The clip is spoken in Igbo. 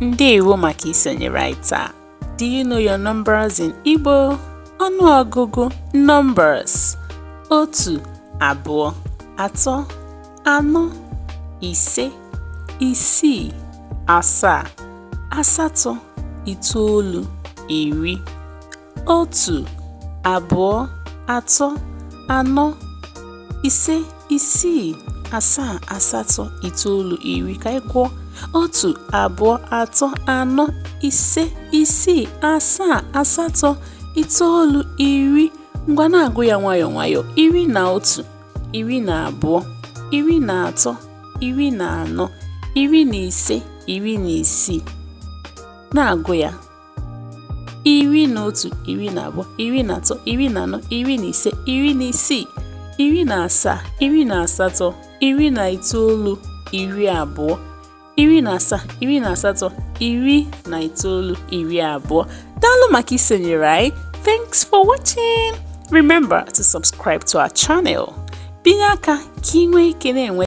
Ndewo maka isonyere anyị taa. Do you know your numbers in Igbo? Ọnụọgụgụ, numbers: otu, abụọ, atọ, anọ, ise, isii, asaa, asatọ, itoolu, iri. Otu, abụọ, atọ, anọ, ise, isii, asaa, asatọ, itoolu, iri. Ka anyị gụọ: otu, abụọ, atọ, anọ, ise, isii, asaa, asatọ, itoolu, iri. Ngwa, na-agụ ya nwayọọ nwayọọ: 11, 12, 13, 14, 15, 16. Na-agụ ya: 11, 12, 13, 14, 15, 16, 17, 18, 19, 20, 17, 18, 19, 20. Daalụ maka isonyere anyị. Thanks for watching. Remember to subscribe to our channel. Binye aka ka ị nwee ike na-enwe